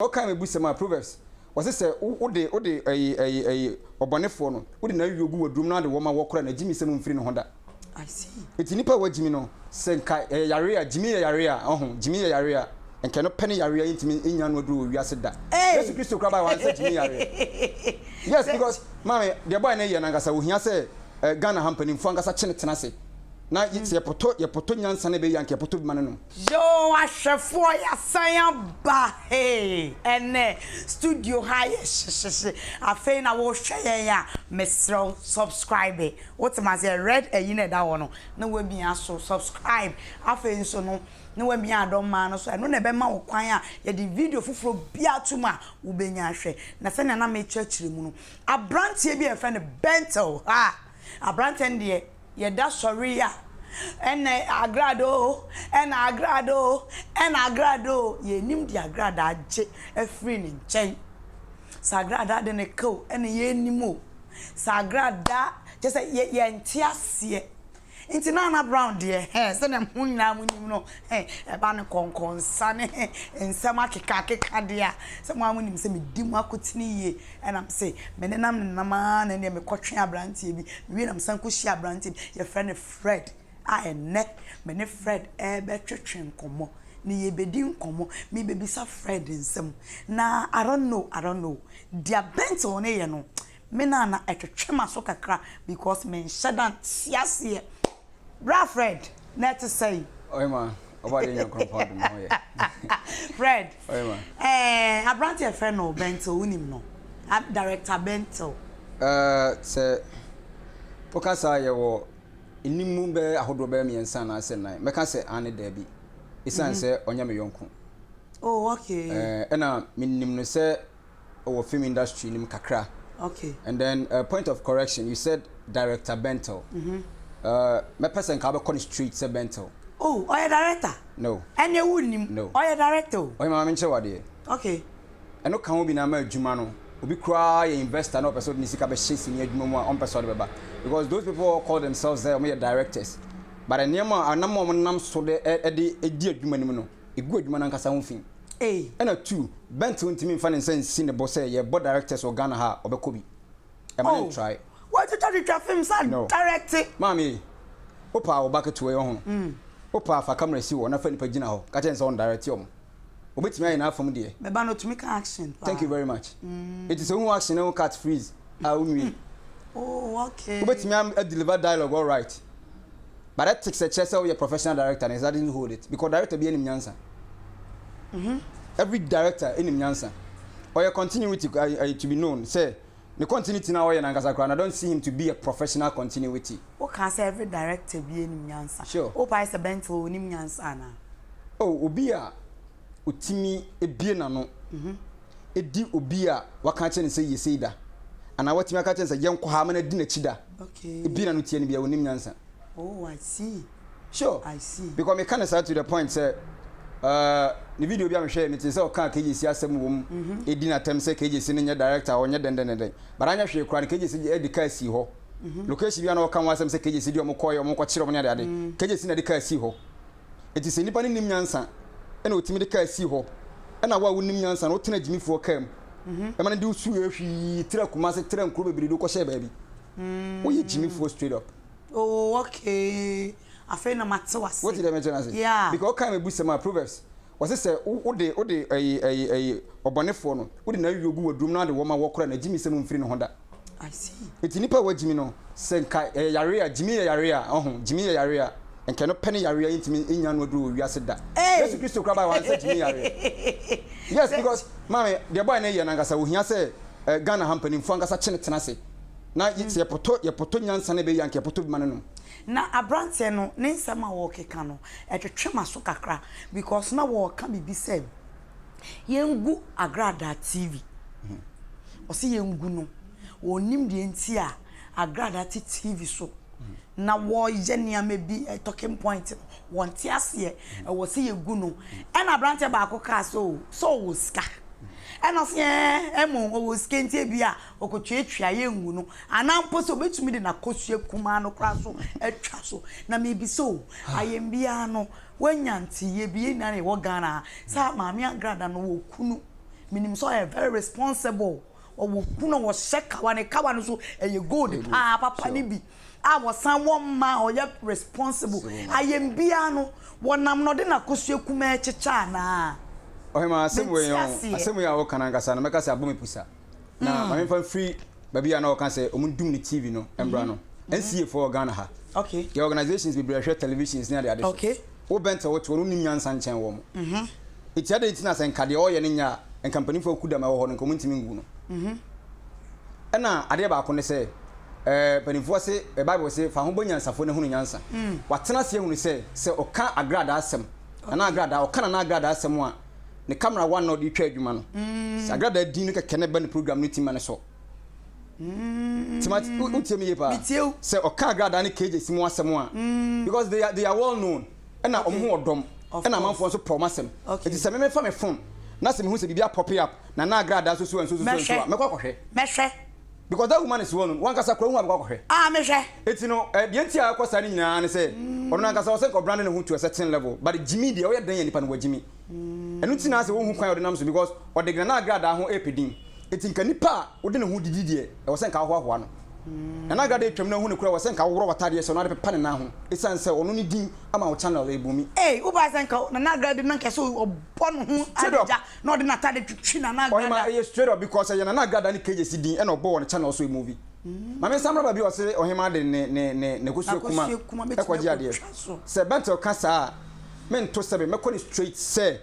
Wokan mebusɛm a, Proverbs, wɔse sɛ wode wode ɛyi ɛyi ɛyi ɔbɔnefoɔ no, wode n'ayuo gu w'adurom na wode wɔ ma wɔ koraa n'agyimisɛm mfiri ne ho da. I see. Nti nipa a wagyimi no, sɛ nka ɛyɛ yareɛ a, gyimi yɛ yareɛ a, ɔho, gyimi yɛ yareɛ a, nka ɛno pɛ ne yareɛ a yɛntumi nnya ano aduro wɔ wiase da. Yesu Hey! Kristo koraa baeɛ wansa gyimi yareɛ. Yes, because maame, deɛ boy no yɛ no ankasa, ohia sɛ eh, Ghana ha mpanimfoɔ ankasa kye no tena ase. Na sɛ yɛpotɔ yɛpotɔ nyansa na ɛbɛyɛ a, nka yɛpotɔ bi ma no nom. Yoo ahwɛfoɔ yasan aba hey ɛnɛ studio ha yɛ hyehyehye afei na wohwɛ yɛn a mesrɛ wo subscribe wote maseɛ red ayi na ɛda hɔ no na wamia so subscribe afei nso no na wamia adɔmmaa no so ɛno na ɛbɛma wo kwan a yɛde video foforɔ biara to mu a wobɛnya ahwɛ na sɛnea na mekyerɛkyerɛ mu no abranteɛ bi a yɛfrɛ no Bentel ha abranteɛ no deɛ Yɛda sɔre a, ɛna agrada oo, ɛna agrada oo, ɛna agrada oo, yɛnnim deɛ agrada agye afiri ne nkyɛn. Sɛ agrada de ne ka o, ɛna yɛnnim o. Sɛ agrada, kyerɛ sɛ yɛ yɛnte aseɛ. Nti Nana Brown deɛ, hɛ, sɛdeɛ mo nyinaa monim no, hɛ, ɛba no kɔnkɔnsa ne nsɛm akekaakeka deɛ a, sɛ mo ara monim sɛ medi mu akotene yie. Ɛna mese, menenam nenam ara na ɛnneɛ mekɔtwe aberanteɛ bi. Mewie na mesan kɔhyia aberanteɛ bi, yɛfrɛ no Fred, a ɛnnɛ me ne Fred rebɛtwetwe nkɔmmɔ. Na yɛrebɛdi nkɔmmɔ, merebɛbisa Fred nsɛm. Na I don't know, I don't know, deɛ Bentil no yɛ no, me na na ɛtwetwe m'aso kakra because menhyɛ da nte aseɛ. Bra Fred, na ɛte sɛn? Ɔhema, Ɔbɔadeɛ Nyankrompɔn adom ho yɛ. Fred, Ɔhema. Eh, aberante a yɛfrɛ no Bentil, wonim no? Director Bentil. Eh, sɛ woka saa a, yɛwɔ nnim mu bɛyɛ ahodoɔ bɛyɛ mmiɛnsa anaasɛ nnan. Mɛka sɛ aane, daabi. Esiane sɛ ɔnyɛ me yɔnko. Oh, okay. Eh, ɛna menim no sɛ wɔ film industry no mu kakra. Okay. And then uh, point of correction, you said director Bentel. Mm -hmm. uh, mɛpɛ sɛ nka wobɛkɔ no straight sɛ Bentel. Oh, ɔyɛ director? No. Ɛnna ewu nim. No. Ɔyɛ director o. Ɔyɛ maame nkyerɛ wadeɛ. Okay. Ɛno ka ho bi na ama adwuma no. Obi koraa yɛ investor na ɔpɛ sɛ ɔde ne sika bɛhyɛ sini adwuma mu a ɔmpɛ sɛ ɔde bɛba. Because those people all call themselves sɛ wɔyɛ directors. But nneɛma a anam a wɔnam so de ɛde di adwuma no mu no, egu adwuma no ankasa ho fi. Ei. Ɛna two, Bentsil ntumi nfa ne nsa nsi ne bo sɛ yɛbɔ directors wɔ Ghana ha a ɔbɛkɔ bi. Ɛma no Oh, ntrae. watwitwatwitwa film sa No. directe. Maame ei, wopɛ a wo ba ketewa yi ɔho no, wopɛ a fa camera si hɔ na fa nipa gyina hɔ ka kyerɛ no sɛ ɔndirect wɔn. Obetumi ayɛ n'afam deɛ. Me ba no otumi ka action paa. Thank you very much. Enti sɛ wohu action na wohu cut freeze a wonwie. Oh, okay. Wobɛtumi a deliver dialogue alright. But ethics ɛkyerɛ sɛ woyɛ professional director no, it doesn't hold it because director biara nim nyansa. Every director nim nyansa. Ɔyɛ continuity uh, to be known sɛ ne continuity na ɔyɛ nankasa koraa no, I don't see him to be a professional continuity. Wokaa sɛ every director biara nim nyansa. Sure. Wopae sɛ Bentil onim nyansa anaa? Oh, obi a otumi ebie n'ano edi obi a waka akyerɛ no sɛ yɛ sei da anaa watumi aka akyerɛ no sɛ yɛnkɔ ha ama no adi n'akyi da. Okay. Ebie n'ano tie no biara onim nyansa. Oh, I see. Sure. I see. Because meka no saa to the point sɛ uh, ne video bi a mehwɛɛ mete sɛ ɔkaa KJC asɛm wɔ mu mm-hmm. ɛdi n'atɛm sɛ KJC no nyɛ director ɔnyɛ dɛndɛndɛndɛn but anyɛ hwee koraa no KJC de kaa sii hɔ mm-hmm. location bi a na ɔka ho asɛm sɛ KJC de ɔmo kɔɛ ɔmo kɔkyerɛ ɔmo ne adeade mm. KJC na de kaa sii hɔ Enti sɛ nipa no nim nyansa ɛna otumi de kaa sii hɔ ɛna wo a wonim nyansa no wotena gyimifoɔ kaa mu ɛma no de wo su yɛ hwii tra Kumase tra nkuro bebree de wokɔhyɛɛ baabi woyɛ gyimifoɔ straight up. Oh okay afei na mate wase. Wote deɛ mekyerɛ no ase? Yeah. Because wokan mebusɛm a Proverbs wɔse sɛ wode wode ɛyi ɛyi ɛyi ɔbɔnefoɔ no wode n'ayuo gu w'adurom na wode wɔ ma wɔ koraa na gyimisɛm mfiri ne ho da. I see. Nti nipa a wagyimi no, sɛ nka ɛyɛ yareɛ a, gyimi yɛ yareɛ a, ɔho, gyimi yɛ yareɛ a, nka ɛno pɛ ne yareɛ a yɛntumi nnya ano aduro wɔ wiase da. Hey! Yesu Kristo koraa baeɛ wansa gyimi yareɛ. Yes, because maame, deɛ boy no yɛ no ankasa, ohia sɛ eh, Ghana ha mpanimfoɔ ankasa kye no tena ase. Na yɛ, sɛ yɛpotɔ, yɛpotɔ nyansa na ɛbɛyie a, nka yɛpotɔ bi ma no nom. Na aberanteɛ no, ne nsɛm a ɔrekeka no, ɛtwetwe m'aso kakra because na ɔreka biribi sɛ, Yɛngu Agradaa TV. Ɔse yɛngu no. Ɔnnim deɛ nti a Agradaa te TV so na wɔyɛ nneɛma bi talking point no, wɔnte aseɛ. Ɛwɔ sɛ yɛgu no. Ɛna aberanteɛ baako kaa sɛ o, sɛ ɔwɔ sika. Ɛna ɔse ɛɛ, ɛmmom ɔwɔ sika nti ebia ɔkɔtuatua yɛngu no. Anaa mpo sɛ ɔbɛtumi de n'akosua kumaa no koraa so atwa so. Na mebisa o, ayɛmbiara no, Wanya nteyɛ bi, yɛn nyinaa na yɛwɔ Ghana ha, sɛ Maame Agrada no wɔ kunu. Menim sɛ ɔyɛ very responsible. Ɔwɔ kunu a ɔhyɛ kawa, ne kawa no nso ɛyɛ gold paa, papa no bi a ɔsan wɔ mma a ɔyɛ responsible. Ayɛn biara no, wɔnam na ɔde n'akosua kumaa kyekyɛ anaa? Ɔhemaa, asɛm wei Mente ho, aseɛ. asɛm wei a woka no ankasa no, mɛka sɛ abɔ me pusa. Na ma memfa mfiri baabi a na wɔka sɛ wɔn dum ne TV no mbra no. NCA foɔ wɔ Ghana ha. Okay. Yɛ organisations bebree a ɛhwɛ televisions ne ade ade so. Okay. Wo bɛn sɛ wote hɔ no wonim nyansa nkyɛn wɔn. Enti adɛn nti na sɛ nka deɛ ɔreyɛ no nyɛ a, nka mpanimfoɔ akukudam a ɛwɔ hɔ no, nka wɔntumi ngu no? Ɛna adeɛ baako ne sɛ, ɛɛ, mpanimfoɔ se, ɛ, Bible se, fa ho bɔ nyansafoɔ na hunu nyansa. Watena ase ahunu sɛ, sɛ ɔka agradaa asɛm, Nana Agradaa, ɔka Nana Agradaa asɛm a, ne camera one na ɔde retwa adwuma no, sɛ Agradaa din no kɛkɛ na ɛba ne program no ti ma no sɔ. Tima, wotie me yie paa? Sɛ ɔka Agradaa ne KJC mu asɛm a, because they are, they are well known. ɛna wɔn ho wɔ dɔm ɛna amanfoɔ nso pɛ wɔn asɛm eti sɛ me mefa me phone na sɛ mehu sɛ biribi apɔpe up na na agradaa so so nso so nso a mɛkɔ akɔhwɛ mɛhwɛ because that woman is well known wankasa kura hu a mɛkɔ akɔhwɛ ah mehwɛ eti no eh, deɛ nti a ɛkɔ saa ne nyinaa ne sɛ ɔno nankasa ɔsɛ nka ɔbrande ne ho to a certain level but gyimi deɛ ɔyɛ dɛn yɛ nipa no wagyimi ɛno nti na asɛ wɔhu kwan a ɔde nam so because ɔde Nana agradaa ho ɛpɛ din eti nka nipa a wode ne ho didi deɛ ɛwɔ sɛ nka ahoahoa no Nana Agrada atwam na ahu no koraa wɔ sɛ nka woworɔ w'ataadeɛ hyɛ no ade pepa ne nan ho esiane sɛ ɔno ne din ama wo channel ɛbumi. Ei wo bae sɛ nka Nana Agrada na nka ɛsɛ ɔbɔ ne ho Straight up. adagya na ɔde n'ataade twitwi Nana Ɔhema Agrada. ɛyɛ straight up because ɛyɛ Nana Agrada ne KJC din ɛna ɔbɔ wɔ ne channel so ɛmovi. Ma me nsan mmra baabi a ɔse Ɔhema de ne ne ne n'akosua kuma N'akosua kuma bɛtumi ɛkɔgye adeɛ. akɔtwa so. Sɛ Bentel ka saa a mento sɛbe mɛkɔ no straight sɛ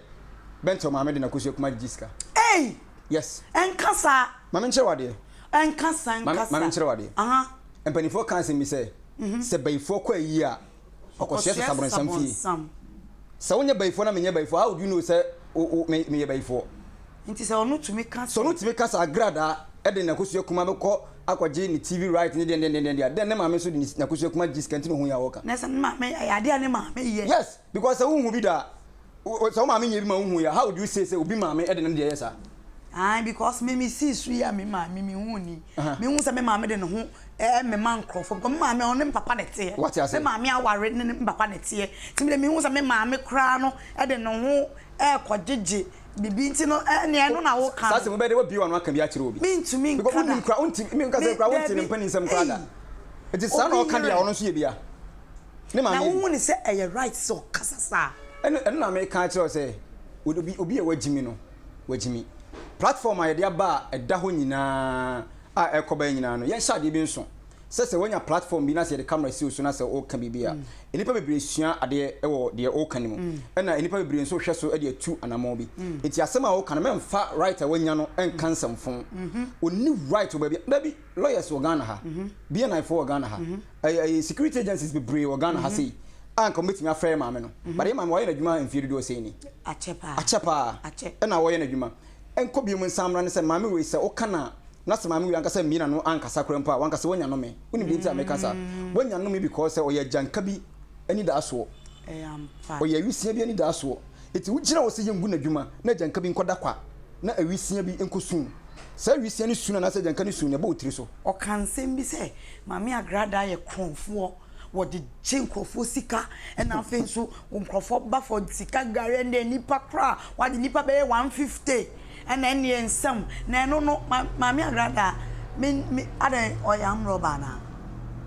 Bentel maame de n'akosua kuma gyegye sika. Ei! Yes. Ɛnka saa. Ma menkyerɛ wo adeɛ. Ɛnka saa, ɛnka saa. Ma menkyerɛ wo adeɛ. Aha. Mpanimfoɔ ka asɛm bi sɛ, sɛ bayifoɔ kɔ ayie a, ɔkɔsoɛ sasabonsam fie. Sɛ wonyɛ bayifoɔ na menyɛ bayifoɔ, how would you know sɛ wo, wo, me, meyɛ bayifoɔ? Nti sɛ ɔno tumi ka sɛ. Sɛ ɔno tumi ka sɛ agradaa de n'akosua kuma bɛkɔ akɔgye ne TV right ne deɛn deɛn deɛn deɛn a, then ne maame nso de n'akosua kuma gye sika nti na ɔhu yɛ a ɔreka. Na sɛ ne maame, ɛyɛ adeɛ a ne maame yɛ. Yes, because sɛ wonhu bi da a, Sɛ wo maame nyɛ bi ma wo hu yɛ a, how would you say sɛ obi maame de ne deɛ yɛ saa? Ae because me me sii so yi a me maame me hu ni. Me hu sɛ me maame de ne ho ɛmema nkorɔfoɔ because me maame ɔne me papa na ɛteɛ. Wate aseɛ? Me maame aware ne me papa na ɛteɛ. Nti me de me hu sɛ me maame koraa no de ne ho ɛɛkɔ gyegye bibi nti no ɛneɛ ɛno na wo ka Saa no. asɛm wobɛyɛ dɛ wabue w'ano aka bi akyerɛ obi. Me ntumi nka Because da. wonim koraa wonte me nka Me sɛ koraa wonte ne dabi mpanin nsɛm koraa da. ei. Nti saa na Obi ɔka deɛ a yere. ɔno nso yɛ bi a. Ne Na maame yɛ bi. wohu no sɛ ɛyɛ right sɛ ɔkasa saa? Ɛno ɛno na meka akyerɛ wo sɛ obi obi a wagyimi no wagyimi. Platform a yɛde aba a ɛda hɔ nyinaa a ɛrekɔ ba nyinaa no yɛnhyɛ adeɛ bi nso sɛ sɛ woanya platform bi na sɛ yɛde camera si wo so na sɛ woka biribi a nnipa bebree sua adeɛ wɔ deɛ woka no mu ɛna nnipa bebree nso hwɛ so de atu anammɔn bi. Nti asɛm a woka no mɛmfa right a woanya no nka nsɛmfo. Ɔnni right wɔ baabi dabi lawyers wɔ Ghana ha, BNI foɔ wɔ Ghana ha, ɛyɛ ɛyɛ security agencies bebree wɔ Ghana ha sei a nka wɔbɛtumi afrɛ yɛ maame no but yɛ maame wayɛ n'adwuma mfeɛ dodoɔ sei ni. Akyɛ paa. Akyɛ paa. Akyɛ. Ɛna wɔyɛ n'adwuma. Ɛnkɔ biom nsan mmra ne sɛ maame wei sɛ woka no a na sɛ maame wei ankasa mmie n'ano ankasa koraa mpo a wankasa wanya nome. Wonim deɛ nti a meka saa? Wanya nome because sɛ ɔyɛ agyanka bi anidaasoɔ. Ɛyɛ ampa. Ɔyɛ awisia bi anidaasoɔ. Enti wogyina hɔ sɛ yɛngu n'adwuma na agyanka bi nkɔda kwa na awisia bi nkɔsu. Saa awisia no su no anaasɛ agyanka no su no ɛbɔ wo tiri so. Ɔka nsɛm bi sɛ Maame Agradaa yɛ korɔnfoɔ, wɔde gye nkurɔfoɔ sika, ɛna afei nso nkurɔfoɔ ba for sika gari ɛnna nnipa koraa wɔagye nnipa bɛyɛ 150 ɛna ɛnneɛ nsɛm na ɛno no Maame Agradaa me me adɛn ɔyɛ armed robber anaa?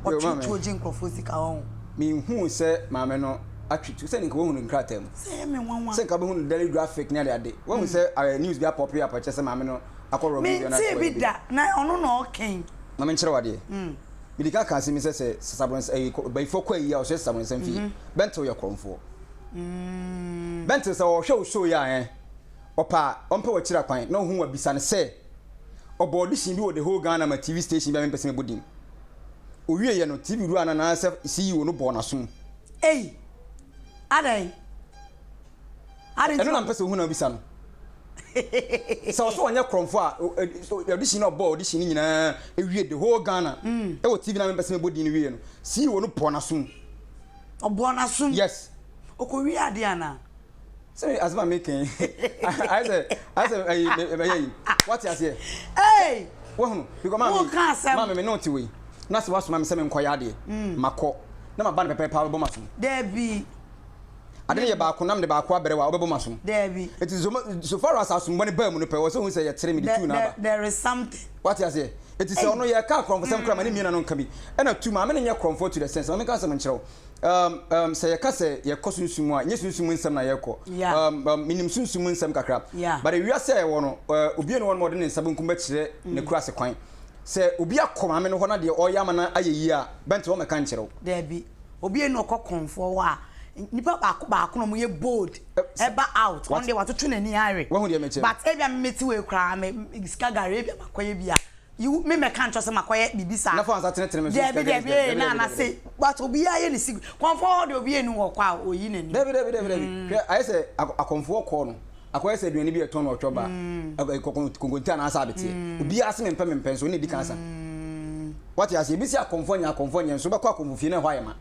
Ɔtwe tuo gye nkurɔfoɔ sika wɔn. Menhuu sɛ maame no atwe tuo sɛ nka woahu no nkrataa mu. Sɛ ɛyɛ me nwanwa. Sɛ nka wobɛhu no daily graphic ne ade ade. Woahu sɛ news bi apɔpe up ɛkyɛ sɛ maame no akɔ rɔba bi anaasɛ Mentee wayɛ bi bi. da na ɔno na ɔka yi. Ma menkyerɛ wo adeɛ. Medi kan kaa asɛm yi sɛ sɛ sasabrons ɛyi bayifoɔ kɔ ayi a ɔsɔre sasabronsam fie. Bɛntew yɛ korɔmfoɔ. Bɛntew sɛ ɔhwɛ wo show yi a ɛn ɔpɛ a ɔmpɛ w'akyiri akwan na ɔhu wo a bisa no sɛ ɔbɔ audition bi wɔ the whole Ghana ma TV station bi a mempɛ sɛ mɛbɔ din. Ɔwieɛ no TV wura no anaasɛ CEO no bɔɔ n'asom. Ei! Adɛn? Adɛn nti Ɛno na mpɛ sɛ ohu na obisa no. Sɛ ɔsɛ ɔnyɛ korɔmfo a, audition na ɔbɔ audition no nyinaa ewie the whole Ghana. Mm. Ɛwɔ TV na mepɛ sɛ mebɔ din no wie no. CEO no bɔ n'asom. Ɔbɔ n'asom? Yes. Ɔkɔwie adeɛ anaa? Sɛ asɛm a meka yi, ayɛ sɛ ayɛ sɛ ɛyi ɛyɛ yi. Wate aseɛ? Hey! Wahunu? Because maame, Woka asɛm. maame me ne wo te wei. Na sɛ wasoma me sɛ menkɔyɛ adeɛ, makɔ. Na maba no pɛpɛɛpɛ a wobɛbɔ m'asom. Dabi. Ade no yɛ baako na mede baako abrɛ wo a, wobɛbɔ m'asom? Daabi. Enti so, so far as asombɔ no baa mu no pɛ, ɛwɔ sɛ ohu sɛ yɛkyere mede There, tuu no there, aba. there is something. Wate aseɛ? Enti sɛ Ei. ɔno yɛreka akorɔmfosɛm koraa ma ne mmiena no nka bi. Ɛna tu, maame no nyɛ korɔmfoɔ to the sense. Ma menka asɛm nkyerɛ wo. Um, um, sɛ yɛka sɛ yɛkɔ sunsum mu a, nyɛ sunsum mu nsɛm na yɛrekɔ. Yeah. Um, um, menim sunsum mu nsɛm kakra. Yeah. But ewiase a yɛwɔ no, uh, obi nni hɔ nom a ɔde ne nsa benkum bɛkyerɛ ne kuraase kwan. Sɛ obi akɔ maame no hɔ na deɛ ɔreyɛ ama no ayɛ yie a, bɛnte wɔmmɛka nkyerɛ wo. Daabi. Obi enu ɔkɔ kɔnfoɔ hɔ a, nipa baako baako na ɔmo yɛ bold ɛba out, ɔno deɛ watoto n'ani awe. Wahu deɛ mekyerɛ? But ebia me mete wei koraa me sika gari ebia makɔyɛ bi a, you me mɛka nkyerɛ sɛ makɔyɛ biribi saa. Na fa wo nsa tenetene me so sika Daabi gari daabi sika ee dabi na dabi na dabi se dabi. but obiara yɛ ne secret. Kɔnfoɔ hɔ deɛ obiara enu hɔ kɔ a oyi n'ani. Dabi dabi dabi dabi. Hwɛ ayɛ sɛ akɔnfoɔ kɔɔ no akɔyɛ sɛ aduane bi a yɛtɔn no ɔtwɔ ba konkonte anaasɛ abeteɛ. Obiara se mempɛ mempɛ nso ɔno na edi kan sa. Wate aseɛ? Ebi se akɔmfoɔ nyɛ akɔmfoɔ nyɛ nso wobɛkɔ akɔmfo fie na ɛhɔ ayɛ ma.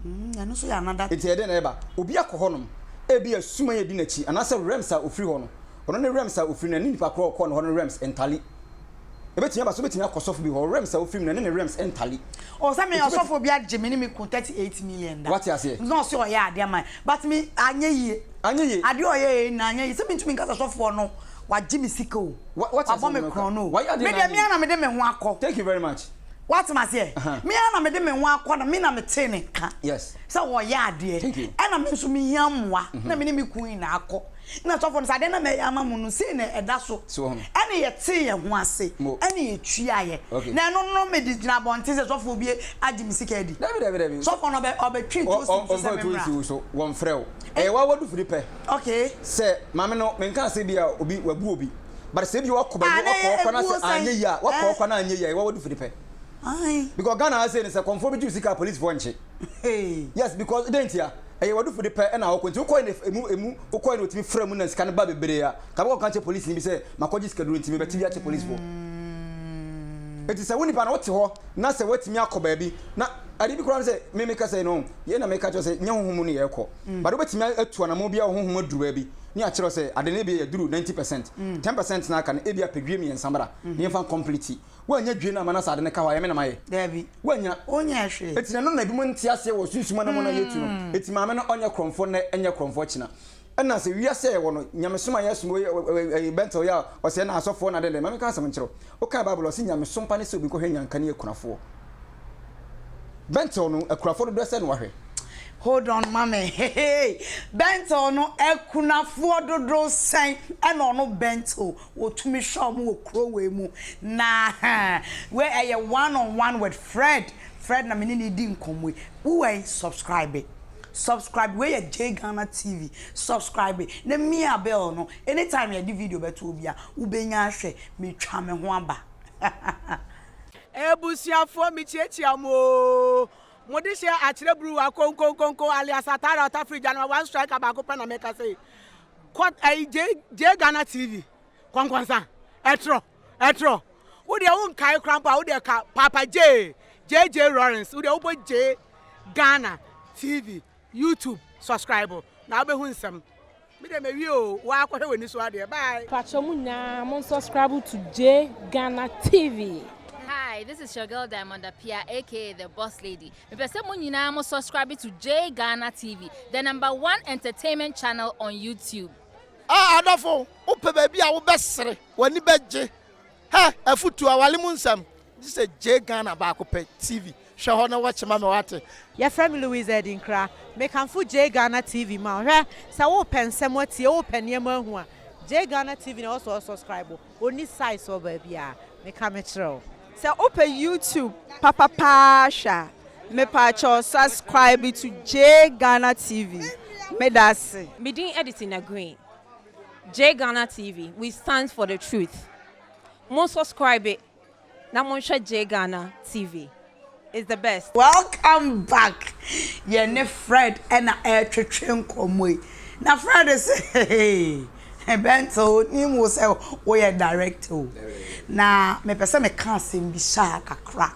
Ɛno nso yɛ another. Enti ɛyɛ dɛn na ɛba? Obi akɔ hɔnom, ebia suman a edi n'akyi anaasɛ realms a ofiri hɔ no, ɔno ne realms a ofiri no, ɛne nipa korɔ a ɔkɔɔ ne hɔ no realms ntali. Ebetumi aba sɛ obetumi akɔ sɔfo bi hɔ, realms a ofiri mu no, ɛne ne realms ntali. Oh sɛ me Enti obetumi. ɔsɔfo bi agye me ne me kun 38 million da. Wate aseɛ? Na ɔse ɔyɛ adeɛ ama me but me anyɛ yie. Anyɛ yie. Adeɛ a ɔyɛɛ nyinaa anyɛ yie. Sɛ mentumi nka sɛ sɔfoɔ no wagye me sika o, Wate wabɔ aseɛ me deɛ korɔn no o. Wayɛ adeɛ Me na deɛ anyɛ me ara yie. na mede me ho akɔ. Thank you very much. Woate me aseɛ? Me ara na mede me ho akɔ na me na metee ne nka Yes. sɛ ɔyɛ adeɛ. Thank you. Ɛna me nso mehia mmoa na me ne me kunu nyinaa kɔ. Na sɔfo no sɛ adeɛ na mɛyɛ ama mo no sei na ɛda so. So wɔn. Ɛna yɛtee yɛn ho ase Mo. ɛna yɛtuaeɛ. Okay. Na ɛno no mede gyina abɔnten sɛ sɔfoɔ bi agye me sika adi. Dabi dabi dabi. Sɔfoɔ no ɔbɛ ɔbɛtwe tuo si me so sɛ Ɔmfa tuo memmra. nsi wo so, wɔmfrɛ wo. Ɛyɛ w'awadu firi pɛ. Okay. Sɛ maame no menkaa sɛ bi a obi wabu obi but sɛ bi wakɔ Ah, baabi na wakɔ ɛyɛ ɔkwa na ebuo sɛ sɛn? anyɛ yie a wakɔ Eh? ɔkwa na anyɛ yie a ɛyɛ w'awadu firi pɛ. Ae. Because Ghana ha sei no sɛ kɔmfoɔ bi gye wo sika a policefoɔ nkye. Hey. Yes because dɛn ntia? Ɛyɛ w'adu firi pɛ ɛna ɔkɔ nti wokɔɛ no emu emu wokɔɛ no otumi fra mu na sika no ba bebree a ka bɛkɔ ka kyerɛ police ni bi sɛ makɔgye sika duro nti mebɛte bi akyɛ policefoɔ. Eti sɛ wo nipa no wote hɔ na sɛ woatumi akɔ baabi na ade bi koraa ne sɛ me meka sɛ no yei na meka kyerɛ sɛ nyɛ honhom mu ne yɛrekɔ but wobɛtumi atu anamɔ bi a honhom mu aduru baabi ne akyerɛ wo sɛ ade no ebia yɛduru 90 percent, 10% no aka no ebia pɛ dwie mmiɛnsa bra na yɛmfa complete. Woannya dwie no amma na sɛ ade no ka hɔ a ɛyɛ me na mayɛ. Daabi. Woannya. Wonyɛɛ hwee. Eti na ɛno na ebinom nte aseɛ wɔ sunsum anamɔ no a yɛtu no. Eti maame no ɔnyɛ korɔmfoɔ nnɛ ɛnyɛ korɔmfoɔ kyena. Ɛna sɛ wiase a yɛwɔ no, nyamesom a yɛsom wei ɛyi bɛntɛl yɛ a ɔsɛ na asɔfoɔ na dɛndɛn. Ma menka asɛm nkyerɛ wo. Wokae Bible a ɔse nyamesom pa ne sɛ obi nkɔhwɛ nyanka ne akunafoɔ. Bɛntɛl no, akurafoɔ dodoɔ sɛn na wahwɛ? Hold on ma me hehe Bɛntɛl no akunafoɔ dodoɔ sɛn ɛna ɔno bɛntɛl wɔtumi hwɛ ɔmo wɔ kuro wei mu na wei ɛyɛ one on one with Fred Fred na me ne no redi nkɔmmɔ yi wo wɛn subscribe subscribe wei yɛ J Ghana TV subscribe na mia bell no anytime yɛde video bɛto hɔ bia wobɛnya ahwɛ metwa me ho aba. Abusuafoɔ mekyiakyia mo oo. Mo de hyɛ akyerɛ bruwa konkonkonko alias Atara Ɔtafiri Gyanema one striker baako pɛ na meka sei. Kɔ ɛyi J J Ghana TV kɔnkɔnsa ɛtrɔ ɛtrɔ wo deɛ wo nkae koraa mpo a wo deɛ ka Papa J JJ Lawrence wo deɛ wobɔ J Ghana TV YouTube subscribe na wobɛhu nsɛm. Me deɛ mawie oo, waa kɔhwɛ w'ani so adeɛ, bye. Pakyɛ mo nyinaa mo nsubscribe to J Ghana TV. Hi, this is your girl Diamond Apia, aka the Boss Lady. Mepɛ sɛ mo nyinaa mo subscribe to J Ghana TV, the number one entertainment channel on YouTube. Ah adɔfo, wopɛ baabi a wobɛsere, w'ani bɛgye. Hɛ! Afutuo, aware mu nsɛm, gye sɛ Jay Ghana baako pɛ TV. Hwɛ hɔ na watch ma me wate. Yɛfrɛ me Louise Adinkra. Mekamfo Jay Ghana TV ma wo. Hwɛ, sɛ wopɛ nsɛm atie, wopɛ nneɛma ahu a, Jay Ghana TV na ɛwɔ sɛ wo subscribe. Ɔnni size wɔ baabiara. Meka mekyerɛ wo. Sɛ wopɛ YouTube papa paa hwɛ a, mepaakyɛw subscribe to Jay Ghana TV. Medase. Me din de Tina Green. Jay Ghana TV we stand for the truth mon subscribe na monhwɛ Jay Ghana TV is the best. Welcome back yɛne Fred na ɛretwetwe nkɔmmɔ yi na Fred se hey Bɛnto nim wo sɛ woyɛ director o na mepɛ sɛ meka asɛm bi hyɛ ha kakra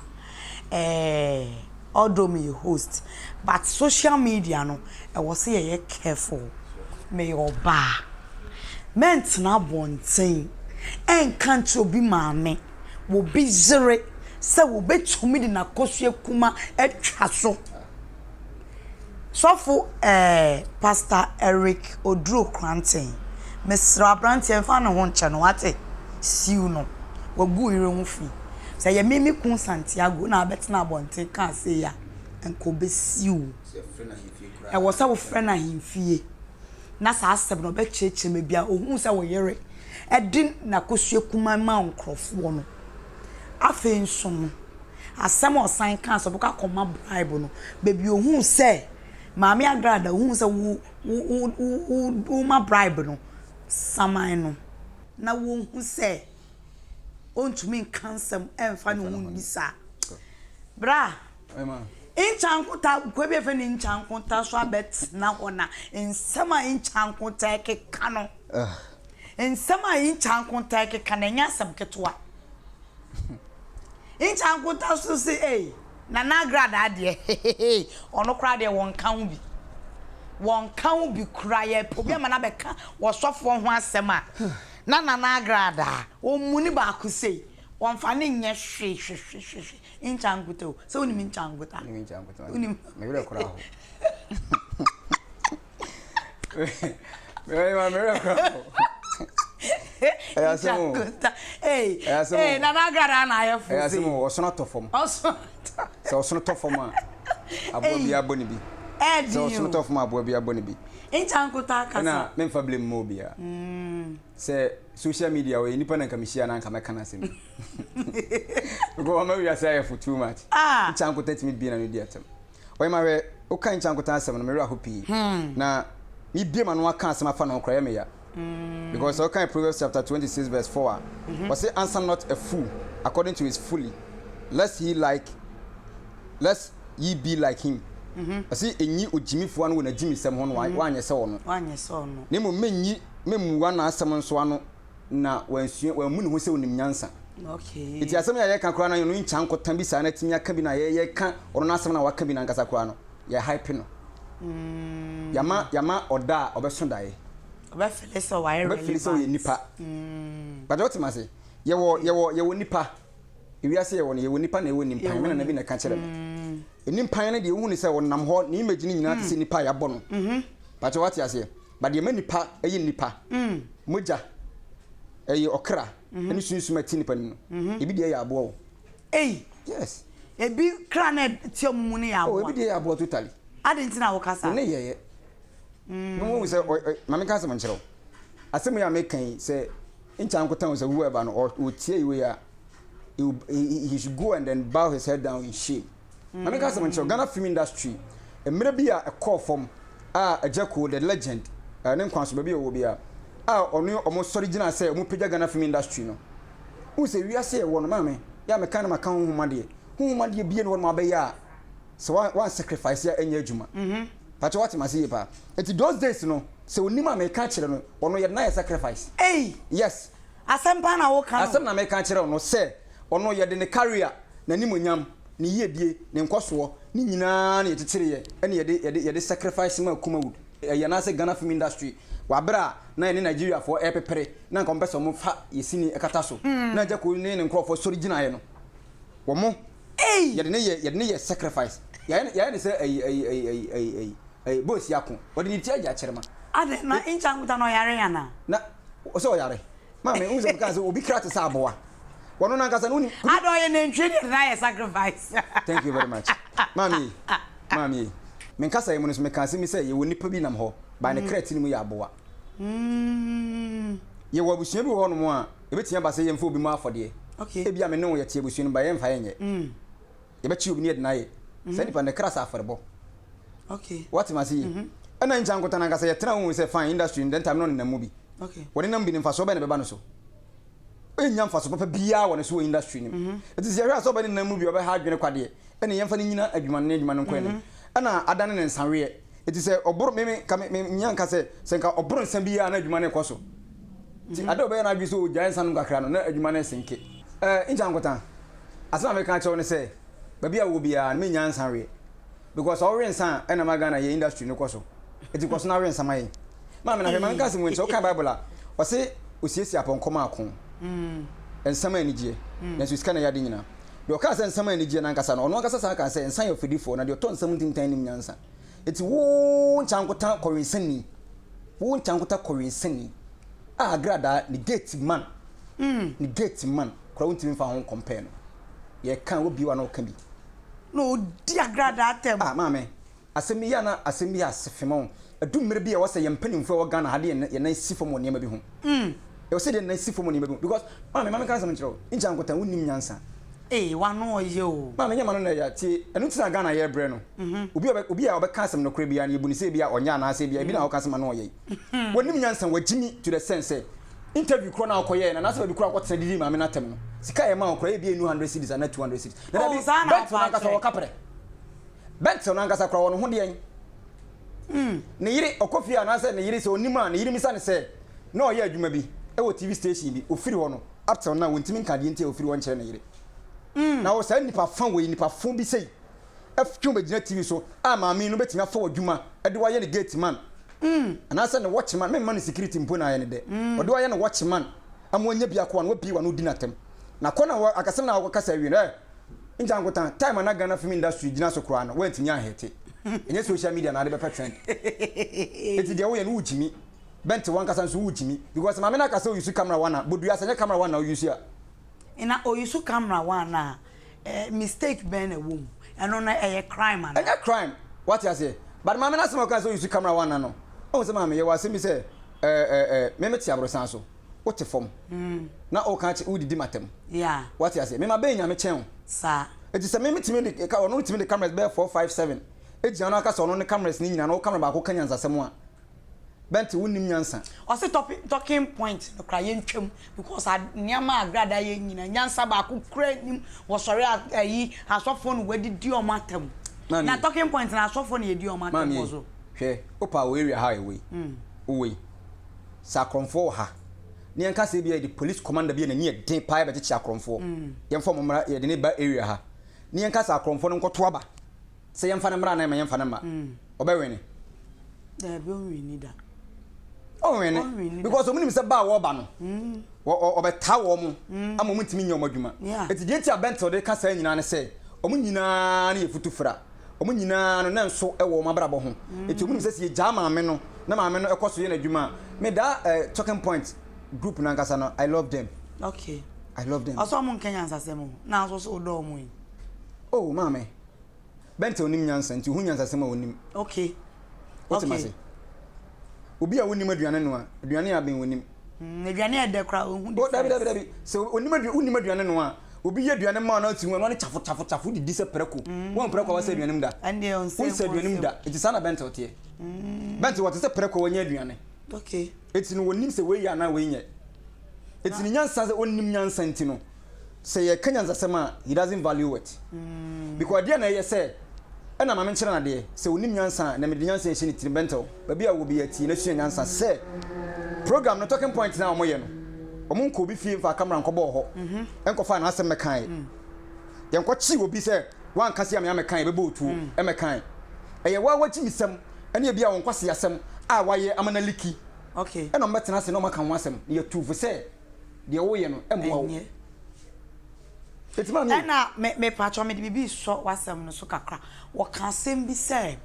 ɛɛ although meyɛ host but social media no ɛwɔ sɛ yɛyɛ careful. Meyɛ ɔbaa. Mɛntena abɔnten nka nkyerɛ obi maame, obi yere sɛ wɔbɛtumi de n'akosua kuma atwa so. Sɔfo eh Pastor Eric Oduro Kranten, mesrɛ wo abranteɛ mfa ne ho nkyɛ no wate, siw no, wagu wo yere ho fi. Sɛ ɛyɛ me me kun Santiago na abɛtena abɔnten kaa sei a, nka ɔbɛsiw wo. Ɛwɔ sɛ wofrɛ no ahemfie na saa asɛm no ɔbɛkyerɛkyerɛ mu baabi a ɔhuu sɛ wo yere de n'akosua kumaa maa nkurɔfoɔ no. Afei nso no, asɛm a ɔsan kaa sɛ ɔbɛkɔ akɔma bribe no, baabi a ohuu sɛ Maame Agrada ohuu sɛ wo wo wo wo woma bribe no, saman no na wonhu sɛ ontumi nka nsɛm ɛmfa ne ho nni saa. Bra, Nkyankota, kwa bi a yɛfrɛ no Nkyankota so abɛtena hɔ na nsɛm a Nkyankota ɛkeka no, nsɛm a Nkyankota ɛkeka no ɛnyɛ asɛm ketewa. Nkyankonta nso se ei, Nana Agradaa deɛ hehehe, ɔno koraa deɛ wɔnka ho bi. Wɔnka ho bi koraa, yɛpɛ obi ama no abɛka ɔsɔfoɔ ho asɛm a, na Nana Agradaa, ɔmmu ne baako sei, wɔmfa no nyɛ hwee hwehwehwehwe. Nkyankonta o, sɛ wonim Nkyankonta? Menim Nkyankonta. Wonim? Me werɛ koraa ho. Me werɛ koraa ho. Ɛyɛ asɛm o. Ɛyɛ asɛm o. Nana Agradaa na ayɛ fo Ɛyɛ asɛm o. Ɔsono atɔ fam. Sɛ ɔsono tɔ fam a, aboa bi abɔ ne bi. Sɛ ɔsono tɔ fam a, aboa bi abɔ ne bi. Nkyankonta akasa. Ɛna memfa blame mma obiara. Sɛ social media ɔyɛ nipa na nka mehyia na nka mɛka n'asɛm bi. Because wama wiase ayɛ fo too much. Nkyankonta tumi bie n'ano di atɛm. Ɔyɛ ma hwɛ, woka Nkyankonta asɛm no, me werɛ aho pii. Na mebue m'ano aka asɛm afa ne ho koraa, ɛyɛ me ya. Because sɛ wokan Proverbs chapter 26 verse 4 a, ɔse answer not a fool according to his folly, lest he like, lest ye be like him. Ɔse nyi ogyimifoɔ ano wɔ n'agyimisɛm ho na woanyɛ sɛ ɔno. Na mmom mennyi, memmua n'asɛm nso ano na wansua, wammu ne ho sɛ onim nyansa. Enti asɛm yi a yɛka koraa no, ɔno nkya nkɔta bi saa na atumi aka bi na yɛka ɔno n'asɛm na waka bi no ankasa koraa no, yɛ hype no. Yɛama, yɛama ɔda a ɔbɛso daeɛ. Ɔbɛfele sɛ wayɛ relevant. Ɔbɛfele sɛ ɔyɛ nipa. But wote me ase? Yɛwɔ, yɛwɔ, yɛwɔ nipa. Ewiase yɛwɔ no, yɛwɔ nipa na yɛwɔ nimpan. Me nana bi na ɛka kyerɛ me. Nimpan no deɛ wohu no sɛ ɔnam hɔ, ne image no nyinaa te sɛ nipa a yɛabɔ no. But woate aseɛ? But deɛ ɛma nipa yɛ nipa, mogya, ɛyɛ ɔkra, ɛne sunsum a ɛte nipa no mu no, ebi deɛ yɛ aboa o. Ei! Yes. Ebi kra na ɛte ɔmo mu no yɛ aboa. Oh, ebi deɛ yɛ aboa totally. Adɛn nti na woka saa? Ne nneyɛeɛ. Na wohu sɛ, ɔ, ɔ, ma menka asɛm nkyerɛ wo. Asɛm yi a meka yi, sɛ Nkyɛ Ankotan o, sɛ whoever no, ɔ, ɔtie wei a, he, he, he should go and then bow his head down in shame. Ma menka asɛm nkyerɛ wo, Ghana film industry, mmerɛ bi a ɛkɔɔ fam a Agya Koo, the legend, eh, ne nkwa so baabi a ɔwɔ biara, a ɔne ɔmo sɔre gyinaa sɛ ɔmo pagya Ghana film industry no. Wohu sɛ wiase a yɛwɔ no, maame, yɛ a meka na maka honhom adeɛ, honhom adeɛ bie ne hɔ nom a wobɛyɛ a, sɛ wa, wan sacrifice a ɛnyɛ adwuma. Pakyɛ woate m'ase yie paa? Nti those days no, sɛ onim a meka akyerɛ no, ɔno yɛde no ayɛ sacrifice. Ei! Yes. Asɛm paa na woka no. Asɛm na meka akyerɛ wo no sɛ, ɔno yɛde ne career, n'animuonyam, ne yiedie, ne nkɔsoɔ, ne nyinaa na yɛkyekyereeɛ ɛna yɛde yɛde yɛde sacrifice maa Kumawood ɛyi anaasɛ Ghana film industry wɔ aberɛ a na yɛne Nigeriafoɔ ɛrepepere na anka wɔpɛ sɛ wɔfa yɛ sini kata so na Agya Koo ne ne nkorɔfoɔ sɔre gyinaeɛ no wɔn yɛde ne yɛ yɛde ne yɛ sacrifice yɛayɛ yɛayɛ ne sɛ ɛyi ɛyi ɛyi ɛyi ɛyi ɛyi ɛyi Bosi Ako wɔde ne ti agye akyerɛma. Adɛn na Nkyɛ Ankuta na ɔyare anaa? Na sɛ ɔyare. Maame, wohu sɛ mekaa sɛ obi kra te sɛ aboa. Wɔno nankasa no wonim. Ada ɔyɛ nantwie deɛ na ayɛ sacrifice. Thank you very much. Maame yi, maame yi. Me nkasa yi mu no nso mekaa asɛm bi sɛ yɛwɔ nipa bi nam hɔ, by ne kra ti no mu yɛ aboa. Yɛwɔ abusua bi wɔ hɔnom a, ebetumi aba sɛ yɛmfa obi mmɔ afɔdeɛ. Ebia me ne wo yɛte abusua no mu, but yɛmfa yɛnyɛ. Yɛbɛkye obi na yɛde no ayɛ. Saa nipa no ne kra sɛ afɔrebɔ. Woate me ase yie? Ɛna Nkyankota no ankasa yɛtena ho hu sɛ fine industry no, then time no ɔnenam mu bi. Wɔnenam bi no mfasoɔ bɛn na ɛbɛba no so? Ɛnnya mfaso papa biara wɔ ne so wɔ industry no mu. Nti sɛ yɛhwɛ a sɛ ɔbɛnenam mu bi a ɔbɛha adwene kwa deɛ, ɛnna yɛmfa no nnyina adwuma no ne adwuma no nkɔ anim. Ɛna adane ne nsaweɛ. Nti sɛ ɔboro, me me, ka me, me nya nka sɛ, sɛ nka ɔboro nsa biara na adwuma no rekɔ so. Nti ade a ɔbɛyɛ n'adwene sɛ ɔgyae nsa nom kakra no, na adwuma no resenke. Ɛɛ, Nkyankota, asɛm a meka akyerɛ wo ne sɛ, baabi a wowɔ biara no, mennya nsa weɛ. Because sɛ wowe nsa a, ɛna ma Ghana yɛ industry no kɔ so. Nti kɔ so na we nsa ma yɛn. Maame na hwɛ, ma menka asɛm wei nkyerɛ wo. Wokan Bible a, ɔse osiesie apɔnkɔ ma ako. Nsa ma anigyeɛ, nanso sika na ɛyɛ ade nyinaa. Deɛ ɔkaa sɛ nsa ma anigyeɛ no ankasa no, ɔno ankasa san kaa sɛ nsa yɛ ɔfɛdifoɔ, na deɛ ɔtɔ nsa mu ntintan nnim nyansa. Eti wo nkyankota kɔwensani, wo nkyankota kɔwensani a agradaa ne gate man, ne gate man koraa wontumi mfa ho nkɔmpɛɛ no. Yɛka a wobue w'ano ka bi. Na ɔdi agradaa atɛm. Ah maame, Asɛm yi yɛ a na asɛm bi ase fem o. Ɛdu mmere bi a ɛwɔ sɛ yɛn mpanimfoɔ a ɛwɔ Ghana ha de yɛn yɛn nan si fam wɔ nneɛma bi ho. Ɛwɔ sɛ yɛde yɛn nan si fam wɔ nneɛma bi ho because maame ma menka asɛm nkyerɛ wo, Nkyɛ Ankotan wonnim nyansa. Ee w'ano ɔyɛ o. Maame nyɛ m'ano na ɛyɛ a, tie, ɛno nti na Ghana yɛrebrɛ no. Obi a ɔbɛ obi a ɔbɛka asɛm nokorɛ biara no yɛbu no sɛ ebia ɔnyɛ anaasɛ ebia ebi na ɔka sɛ m'ano ɔyɛ yi. Wɔnnim nyansa, wɔagyimi to the sense sɛ interview korɔ no a wokɔyɛɛ no anaasɛ baabi korɔ a wokɔtena didii maame no atɛm no, sika a yɛmaa wo koraa ebia ɛnnu hundred cedis anaa 200 cedis. Na Oh dabi, saa na Bɛntew no ɔfa ankasa akyerɛ. ɔwɔ kaprɛ. Bɛntew no ankasa koraa ɔwɔ ne ho deɛn? Ne yere, ɔkɔ fie anaasɛ ne yere sɛ ɔnim a, ne yere mmisa no sɛ na ɔyɛ adwuma bi wɔ TV station bi, ɔfiri hɔ no, up till now ɔntumi nka deɛ nti a ɔfiri hɔ nkyerɛ ne yere. Na wɔ saa nnipa fa wei, nnipa fo bi sei, twe wo bɛgyina TV so a maame yi no bɛtumi afa w'adwuma de wo ayɛ ne gate man anaasɛ ne watch man, memma no security mpo na ayɛ ne dɛ, ɔde wo ayɛ ne watch man ama wanya bi akoa no, wabie w'ano di no atɛm. Na kɔ na akasɛm na wakɔkasa awie no, eh, Ngya nkotan, time a na Ghana film industry gyina so koraa no, woantumi anhete. Ɛnyɛ social media na ade bɛpɛ trend. Enti deɛ woyɛ no wogyimi. Bɛnte wankasa nso wogyimi. Because maame no aka sɛ oyusu camera one a, bodua sɛ ɛnyɛ camera one na oyusu a. Na oyusu camera one a, eh, mistake bɛn na ɛwɔ mu? Ɛno no ɛyɛ crime anaa? Ɛnyɛ crime, wate aseɛ. But maame no asɛm a ɔkae sɛ oyusu camera one no, wohu sɛ maame yɛwɔ asɛm bi sɛ, eh, eh, eh, me mete aborosan so. wote fam na woka kyɛ wodidi m'atɛm. Yeah. Wate aseɛ? Me ma bɛn nyame kyɛn wo. Saa. Eti sɛ me metumi de ka ɔno tumi de cameras bɛyɛ 4 5 7 egyina no aka sɛ ɔno ne cameras ne nyinaa na wo camera baako ka nyansasɛm a bɛnte wonnim nyansa. Ɔse topic talking point no koraa yɛntwam because nneɛma a Agrada yɛ nyinaa nyansa baako koraa nnim wɔsɔre a ayi asɔfoɔ no wɔadidi wɔn atam na talking point no asɔfoɔ na yɛdi wɔn atam wɔ so. Hwɛ wopa wɔ area ha a ɛwɔ yi wowɔ yi. Sɛ akorɔmfoɔ wɔ ha, na yɛnka sɛ ebia yɛde police commander bi a n'ani yɛ den paa bɛkyekye akorɔmfoɔ, yɛmfa wɔn mmra, yɛde no ba area ha, na yɛnka sɛ akorɔmfoɔ no nkɔto aba, sɛ yɛmfa no mmra anaa mma yɛmfa no mma, ɔbɛwene? Daabi, ɔnwene da. Ɔnwene, because wɔn nim sɛ ba a wɔreba no, ɔbɛtaa wɔn ama wɔn ntumi nyɛ wɔn adwuma. Eti deɛ nti a Bentel de ka saa nyinaa ne sɛ, wɔn nyinaa no yɛ futufra. Wɔn nyinaa no na nso wɔ wɔn abrabɔ ho. Enti wɔn nim sɛ sɛ yɛgyaa maame no na maame no kɔ so yɛ n'adwuma a, me daa eh, talking point group no ankasa no, I love them. Okay. I love them. Ɔsɛ ɔmo nka nyansasɛm o, na nso sɛ wodɔ ɔmo yi. Oh, maame. Bɛnte onim nyansa nti ohu nyansasɛm a onim. Okay. Wote okay. mase? Obi a wonim aduane noa, aduane a aben wonim. Mm, aduane a ɛdɛ koraa ohu difference. Oh, dabi dabi dabi. Sɛ onim aduane, wonim aduane noa a, obi yɛ aduane ma wo na wote ho a, ɛno ara ne kyafo kyafo kyafo, wodidi sɛ prako. Woahu prako a wasɛ aduane mu da? Ɛndeɛ ɔnsɛ Wonsɛ aduane mu da. Enti saa na Bɛntew teɛ. Bɛntew, ɔte sɛ prako a wanya aduane. Okay. Enti no wɔnim sɛ wei yɛ anaa wei nyɛ. Enti ne nyansa sɛ ɔnnim nyansa nti no, sɛ yɛka nyansasɛm a, he doesn't value it. Because ɛdeɛn na ɛyɛ sɛ ɛna ma menkyerɛ no adeɛ, sɛ ɔnim nyansa a, na mede nyansa rehyɛ ne tirim. Bɛntɛw, baabi a wɔ biara tie na sua nyansa sɛ program no talking point no a wɔyɛ no, wɔnkɔ obi fie mfaa camera nkɔbɔɔ hɔ nkɔfaa n'asɛm mmɛkaeɛ. Yɛnkɔkyee obi sɛ woanka sei a me amɛkaeɛ, bɛbɔ wo tuo mmɛkaeɛ. Ɛyɛ wo ara w'agyimisɛm ne ebia wo nkwaseasɛm a woayɛ ama no aliki ɛna wɔbɛtena ase na wɔaka ho asɛm na yɛatu fo sɛ deɛ woyɛ no mmoa wo. Eti maame o. Ɛna me mepakyɛw mede biribi resɔ w'asɛm no so kakra. Wɔka asɛm bi sɛ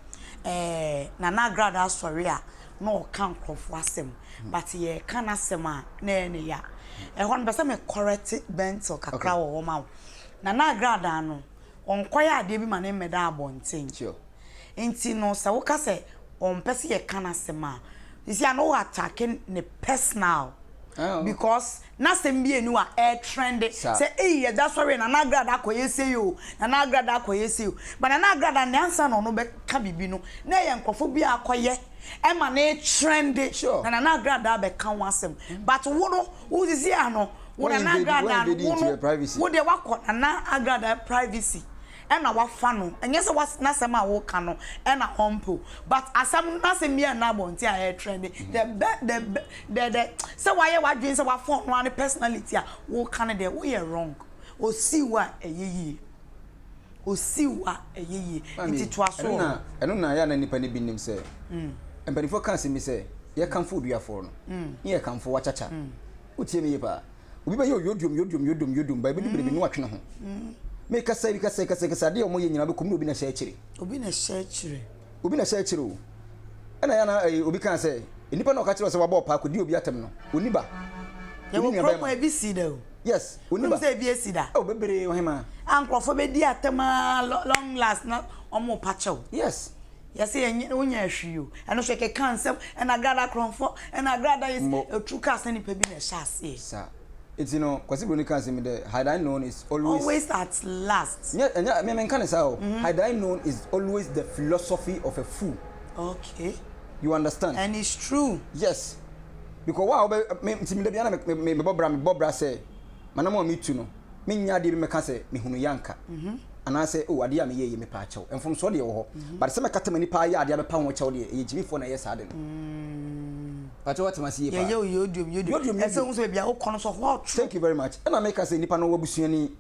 ɛɛ Nana Agrada asɔre a na ɔka nkurɔfoɔ asɛm but yɛreka n'asɛm a na ɛyɛ ne ya. Ɛhɔ no mepɛ sɛ me correct Bentil kakra wɔ hɔ ma wo. Nana Agrada no ɔnkɔyɛ adeɛ bi ma ne mmɛda abɔnten. Sure. Nti no sɛ woka sɛ ɔmpɛ sɛ yɛka n'asɛm a, sisi a na wo attack ne personal because n'asɛm bi eni hɔ a ɛretrende sɛ ei ɛda sɔre Nana Agrada akɔyɛ sei o, Nana Agrada akɔyɛ sei o. But Nana Agrada nea ansa na ɔno bɛka biribi no na ɛyɛ nkurɔfo bi a akɔyɛ ɛma no retrende na Nana Agrada abɛka ho asɛm. But wo no wo sisi a no wo Nana Agrada no wo no wo deɛ wakɔ Nana Agrada privacy ɛna wafa no ɛnyɛ sɛ was n'asɛm a woka no ɛna ɔmpɛ o but asɛm no n'asɛm bi ɛnna abɔnten a ɛretrɛnde the bɛ the bɛ the the sɛ wayɛ w'adwene sɛ wafa ɔno ara ne personality a woka no deɛ woyɛ wrong osiw wo a ɛyɛ yie osiw wo a ɛyɛ yie nti toa so ɛno wɔ na ɛno na yɛ a na nnipa no bi nim sɛ mpanimfoɔ ka asɛm bi sɛ yɛkamfo oduafoɔ no ne yɛkamfo wakyakya wotie me yie paa Obi bɛyɛ oyodom yodom yodom yodom ba ebedu bere bi na watwe ne ho. Mekasa yi kasa yi kasa yi kasa adeɛ a wɔyɛ nyinaa bɛkɔ mu na obi na ɛhyɛ akyire. Obi na ɛhyɛ akyire. Obi na ɛhyɛ akyire o. Ɛna yɛ na ɛyi obi kaa sɛ nipa na ɔka kyerɛ sɛ wabɔ ɔpaa kɔdi obi atɛm no ɔni ba. Yɛwɔ kurom a ebi si da o. Yes, ɔni ba. Wonim sɛ ebi esi da. Oh bebree ɔhemaa. A nkurɔfoɔ bɛdi atɛm aa long last na wɔn repa kyɛw. Yes. Yɛsɛ yɛnyɛ wonyɛ hwee o. Ɛno nso yɛkeka nsɛm ɛna agrada korɔmfoɔ ɛna agrada yɛ Mo. ɛtu kaa sɛ nipa bi na ɛhyɛ aseɛ. Saa. Eti no Kwasi Broni kaa asɛm bi dɛ had I known is always. Always at last. Nyɛ ɛnyɛ me menka no saa o. Had I known is always the philosophy of a fool. Okay. You understand? And it's true. Yes. Because wo a wobɛ me nti me da biara na me me mebɔ bra mebɔ bra sɛ m'anamɔn a metu no Mennyɛ adeɛ bi mɛka sɛ mehunu yɛ anka anaasɛ oh adeɛ a meyɛɛ yi mepɛ akyɛw. Mfomsoɔ deɛ ɛwɔ hɔ but sɛ mɛkata m'ani paa yɛ adeɛ abɛpa ho kyɛw deɛ ɛyɛ gyimifoɔ na ɛyɛ saa ade no. Pakyɛ woate m'ase yie paa? Yɛyɛ o yɛodiom yɛodiom. Ɛsɛ wohu sɛ baabi a wokɔ no nso ɛhɔ ɔtwe. Thank you very much. Ɛna meka sɛ nipa no ɔwɔ abusuani,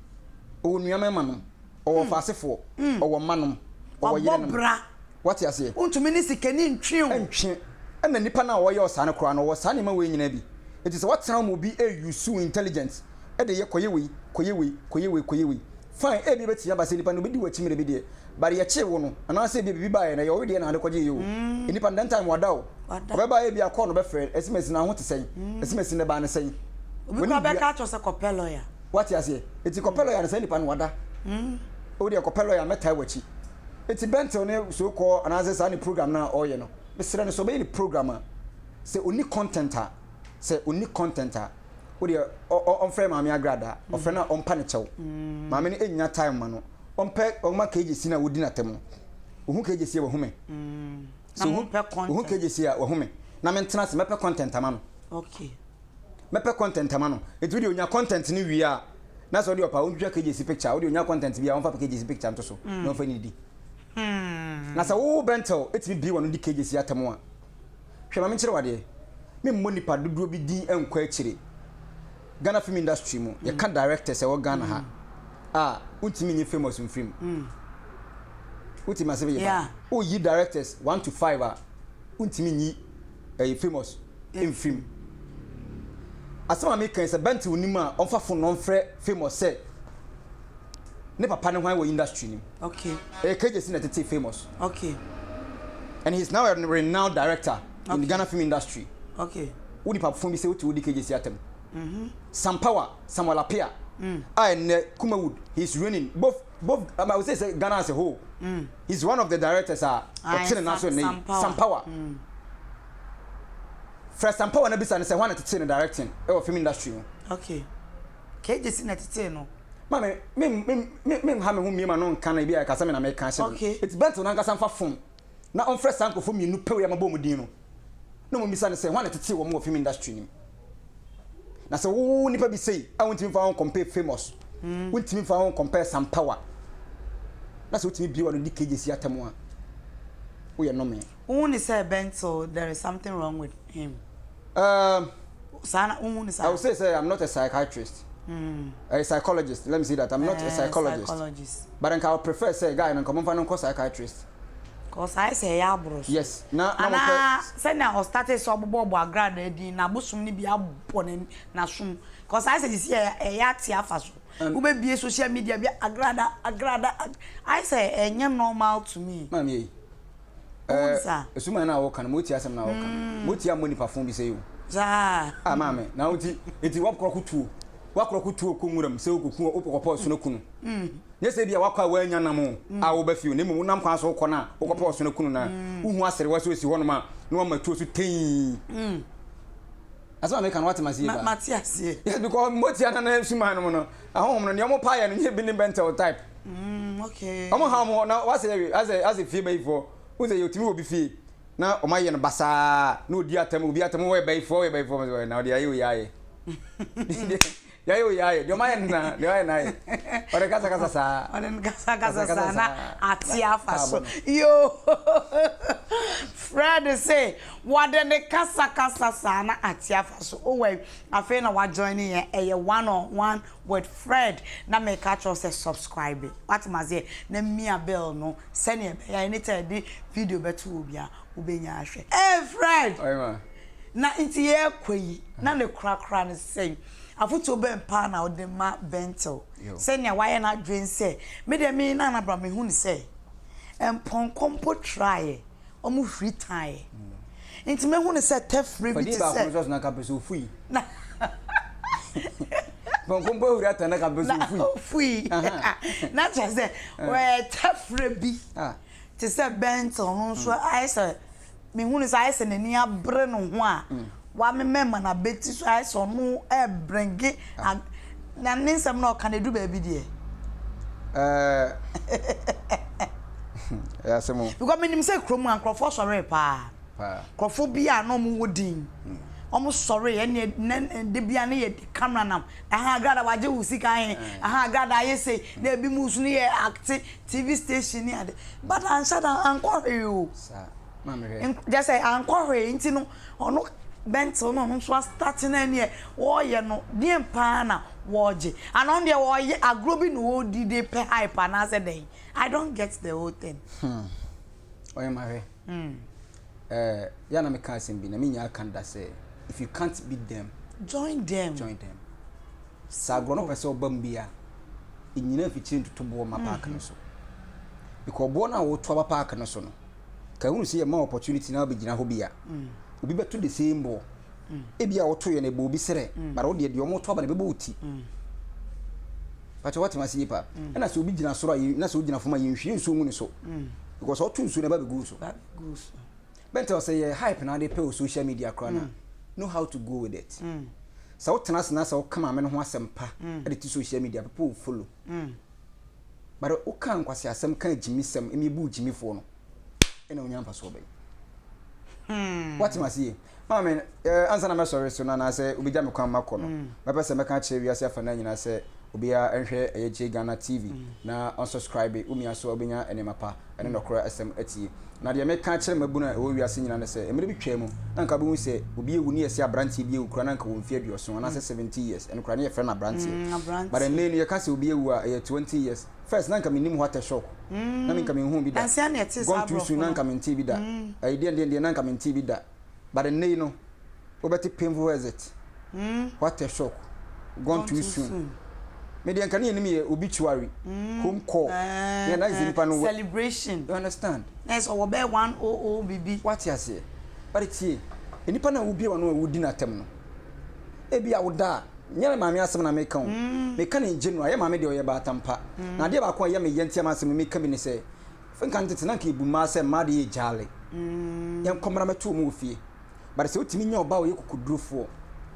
ɔwɔ nua mmarima nom, ɔwɔ ɔfaasefoɔ, ɔwɔ mma nom, ɔwɔ Wabɔ yerenom. bra. Wate aseɛ? Wontumi ne sikani ntwe o. Ntwe. Ɛna nipa no a ɔyɛ wo saa no koraa no ɔwɔ saa nneɛma wei nyinaa bi. Enti sɛ woatena hɔ ma obi reuse wo intelligence de yɛ kɔyɛ wei, kɔyɛ wei, kɔyɛ wei, kɔyɛ wei. Fine, ebia ebetumi aba sɛ nipa no obedi w'akyi mmere bi deɛ, but yɛkyee wo no, anaasɛ ebia biribi baeɛ no, ɛyɛ wo deɛ na ade kɔgyeeɛ o. Nipa no, that time wada o. Ɔbɛba ebia call no bɛfrɛ, Asimasi na wo ho te sɛn? Asimasi na ɛbaa no sɛn? Obi koraa bɛka akyerɛ wo sɛ kɔpɛ lawyer. Wate aseɛ? Enti kɔpɛ lawyer no, saa nipa no wada. Wo deɛ kɔpɛ lawyer mɛtae w'akyi. Enti Bentil ne so call anaasɛ saa ne program no a ɔreyɛ no, mesrɛ no sɛ ɔbɛyɛ ne program a, sɛ ɔnni content a, sɛ ɔnni content a, Wo deɛ ɔmfrɛ maame agradaa ɔfrɛ no a ɔmpa ne kyɛw maame no nnya time ma no ɔmpɛ ɔma KJC no a wɔdi n'atɛm no ohu KJC a wahu me so ohu KJC a wahu me na mentena ase mɛpɛ content ama no okay mɛpɛ content ama no nti wo deɛ onya content no wie a na sɛ ɔde ɔpa ɔntwitwa KJC picture wo deɛ onya content bi a ɔmfa KJC picture nto so na ɔmfa nidi na sɛ wo Bentel ɛtumi bie wano di KJC atɛm a Hwɛ ma menkyerɛ wo adeɛ, memmɔ nnipa dodoɔ bi din nkɔ akyire. Ghana film industry mu, yɛka directors a ɛwɔ Ghana ha a, wontumi nyi famous mfiri mu. Wote me ase yie paa? Woyi directors one to five a, wontumi nyi ɛyɛ famous mfiri mu. Asɛm a meka yi, sɛ Bentil nim a, ɔmfa phone na ɔmfrɛ famous sɛ ne papa ne hwan wɔ industry no mu. Okay. Ɛyɛ KJC na ɛtetee famous. Okay. And he's now a renowned director okay. in the Ghana film industry. Okay. Wo nipa fun bi sɛ wote wodi KJC atam. Mm -hmm. Sam Power, Samuel Appiah. Mm. A ɛnɛ Kumawood, he's reigning both both um, I would say, say Ghana as a whole. Mm. He's one of the directors a ɔtene n'aso ɛnɛ yi. Sam Power. Mm. Frɛ Sam Power na bisa ne sɛ hwan na tetee no directing ɛwɔ film industry mu. Okay. KJC na ɛtetee no. Maame, me me me me nha me ho mmie m'ano nka no ebi a ɛka sɛ me na meka ahyɛ no. Okay. Eti Bentl n'ankasa mfa fon na ɔmfrɛ saa nkurɔfoɔ mmienu pɛ wei a mabɔ wɔn din no na wɔmmisa no sɛ hwan na ɛtetee wɔn wɔ film industry no mu. Na sɛ wo nipa bi sei a wontumi mfa ho compare Famous, wontumi mfa ho compare Sam Power, na sɛ wotumi bue w'ano di KJC atɛm a, woyɛ nnome. Wohu ne sɛ Bentl there is something wrong with him. Um, Saa na wohu ne saa. I would say sɛ I'm not a psychiatrist. Mm. A psychologist. Let me say that. I'm not a eh, psychologist. psychologist. But nka I would prefer sɛ guy no nka momfa no nkɔ psychiatrist. Cause ayɛ sɛ ɛyɛ aboro so. Yes. Na na Anaa mopɛ. sɛnea ɔstartee sɛ ɔbobɔbɔ agradaa din na abosom no bi abɔ ne n'asom. Cause ayɛ sɛ sisi ɛyɛ ɛyɛ ate afa so. Wobɛbie social media bi agrada agrada ayɛ sɛ ɛnyɛ normal to me. Maame ei. Wohu saa? Eh, suman na wɔka no, motie asɛm na wɔka no. Motie ammɔ nipa fon bi sɛ yi o. Saa. Ah, maame, na woti, eti wakorɔ ko tuo. Wakorɔ ko tuo kɔ nwuram sɛ okoku wopɔkɔpɔ ɔsono kunu. Nyɛ sɛ ebia wakɔ a woannya nam o, a woba fie o, na mmom wonam kwan so wokɔ no a, wokɔpɛ ɔsono kunu no a, wohu aserewa sɛ osi hɔnom a, na wama tuo so tei. Asɛm a meka no, woate m'ase yie paa? Mate aseɛ. Yes, because motia na na suman no mu no, ahonhom no, nea wɔpa yɛ no nyɛ bi ne bɛntɛw type. Mm, okay. Wɔn ha wɔn na wasɛ yɛ asɛ asɛ fie bayifoɔ. Wohu sɛ yɛtumi wɔ obi fie na wɔn ayɛ no basaa na odi atam obi atam wɔyɛ bayifoɔ wɔyɛ bayifoɔ wɔn na ɔde ayɛ oyi ayɛ. Deɛ ayɛ oyi ayɛ deɛ wɔn ayɛ no na deɛ wɔayɛ no ayɛ. Ɔde kasa kasa saa. Ɔde no kasa kasa saa na ate afa so. Yoo Fred se wɔde ne kasa kasa saa na ate afa so. Owɛ afei na wa join yɛn ɛyɛ one on one with Fred na meka akyerɛ wo sɛ subscribe wate maseɛ na mia bell no sɛnea ɛbɛyɛ a anytime yɛde video bɛto hɔ biara wobɛnya ahwɛ. Ee Fred! Ɔyema. Na nti yɛrekɔ yi na ne korakora ne sɛn? Afotuo bɛn paa na wode ma Bentel sɛnea wayɛ n'adwene sɛ me deɛ me Nana Bra mehu no sɛ mpɔnkɔ mpo traeɛ. Ɔmo huri taeɛ. Nti mɛhu no sɛ tɛfrɛ bi te Fadin baako sɛ. no nso na anka pɛ sɛ ofui. Na. Pɔnkɔ mpo ahuri atan na anka pɛ sɛ ofui. Na ofui. Na kyerɛ sɛ ɛɛ tɛfrɛ bi te sɛ bɛntel no nso ayɛ sɛ mehu no sɛ ayɛ sɛ n'ani abere ne ho a wamemɛma n'abati so ayɛ sɛ ɔno ɛɛbrenge na ne nsɛm na ɔka no edu baabi deɛ. Ɛɛ ɛyɛ asɛm o. Because menim sɛ kurom a nkurɔfoɔ sɔree paa. Nkurɔfoɔ bi a na wɔn wɔ din. Wɔn sɔree ɛne nɛ de bia ne yɛ camera nam. Aha agrada wagye wo sika he. Aha agrada ayɛ sei. Na ebi mu nso ne yɛ acte TV station ne ade. But anhyɛ da ankɔ hwee o. Saa. Maame hwɛ. Kyerɛ sɛ ankɔ hwee nti no ɔno bɛntew na ɔno nso astate na ɛneɛ wɔɔyɛ no deɛn paa na wɔɔgye anaa ɔno deɛ wɔɔyɛ agorɔ bi na ɔɔdi de pɛ hype anaasɛ dɛn I don't get the whole thing. Hmm. Ɔyɛ ma hwɛ. Hmm. Eh, ya na meka asɛm bi na menya aka da sɛ if you can't beat them join them. Join them. Sɛ agorɔ no pɛ sɛ ɔba mu bi a ɛnyina mfikyiri ntoto boɔ ma park no so. Because boɔ no a woto aba park no so no ka hunu sɛ yɛma opportunity na wabɛgyina hɔ bi a obi bɛto the same ball ebi a woto yɛ no ɛbɔ obi serɛ but wo deɛ deɛ ɔmo to aba no ɛbɛbɔ wo ti pakyɛ woate m'ase yie paa ɛna sɛ obi gyina soro a na sɛ ogyina fam a yɛnhwie nsuo ngu ne so because ɔto nsuo no ɛba bɛgu so bɛntɛ sɛ yɛ hype na ade pɛ wɔ social media koraa na know how to go with it sɛ wotena ase na sɛ woka maame no ho asɛm pa ɛde to social media people will follow But wo kaa nkwaseasɛm kaa gyimisɛm ɛmi ebu gyimifoɔ no ɛna onya mfasoɔ bɛn? Hmm. Wate ma se yie. Maame, eh, ansa na mɛsɔre so no anaasɛ wobɛgya me kwan makɔ no, mm. mɛpɛ sɛ mɛka akyerɛ wiase afa no nyinaa sɛ obiara nhwɛ ɛyɛ J Ghana TV mm. na ɔnsubscribe womia so a wobɛnya nneɛma pa ɛne mm. nɔkorɛ asɛm atie. Na deɛ meka akyerɛ mmabunu a ɛwɔ wiase nyinaa ne sɛ mmerɛ bi twaa mu na nka wobɛhu sɛ obi awu ne yɛsɛ aberanteɛ bi awu koraa na nka wɔ mfeɛ aduɔson anaasɛ 70 years ɛno koraa ne yɛfrɛ no aberanteɛ but ɛnnɛ yi no yɛka sɛ obi awu a ɛyɛ 20 years first na nka mennim what a shock na menka menhuu bi da gone too soon na nka mentee bi da ɛyɛ deɛn deɛn deɛn na nka mentee bi da but ɛnnɛ yi no wobɛte painful exit what a shock gone too soon me deɛ nka ne yɛnim yɛ obituary home call ne na sɛ nipa no celebration you understand na sɛ ɔwɔ bɛyɛ 100 bibi wate aseɛ but tie nipa na wobie wano a wodi n'atɛm no ebi a woda a nyɛ maame asɛm na meka o meka ne in general yɛ maame deɛ ɔyɛ baatampa na adeɛ baako a ɛyɛ me yɛ nti ama asɛm meka bi ne sɛ nka ntete na nka ebu mmaa sɛ mmaa deɛ yɛ gyaale yɛnkɔ mmara mɛto wɔn wɔ fie But sɛ wotumi nya ɔbaa a ɔyɛ kokodurofoɔ